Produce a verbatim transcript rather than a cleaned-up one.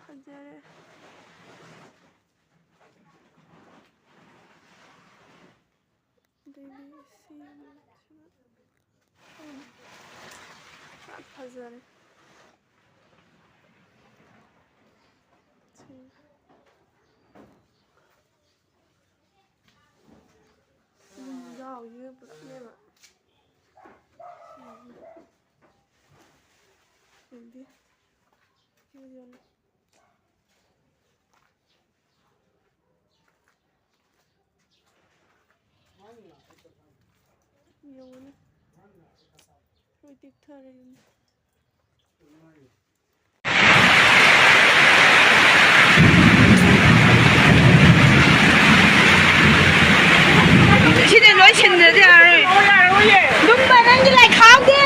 ꯐꯖꯔꯦ꯫ ꯑꯗꯩꯗꯤ ꯁꯤ ꯑꯃꯁꯤꯅ, ꯎꯝ, ꯌꯥꯝ ꯐꯖꯔꯦ꯫ ꯁꯤ ꯌꯨꯝꯖꯥꯎꯁꯤꯒ ꯄꯨꯂꯞꯅꯦꯕ꯫ ꯌꯦꯡꯗꯤ꯫ ꯁꯤꯃꯗꯤ ꯌꯥꯝ ꯌꯦꯡꯉꯨꯅꯦ꯫ ꯂꯣꯏ ꯇꯦꯛꯊꯔꯦ ꯌꯨꯝ꯫ ꯁꯤꯗꯤ ꯂꯣꯏ ꯁꯤꯟꯗ꯭ꯔꯗꯤ ꯌꯥꯔꯣꯏ꯫ ꯂꯨꯝꯕ ꯅꯪꯒꯤ ꯂꯥꯏꯈꯥꯎꯗꯤ꯫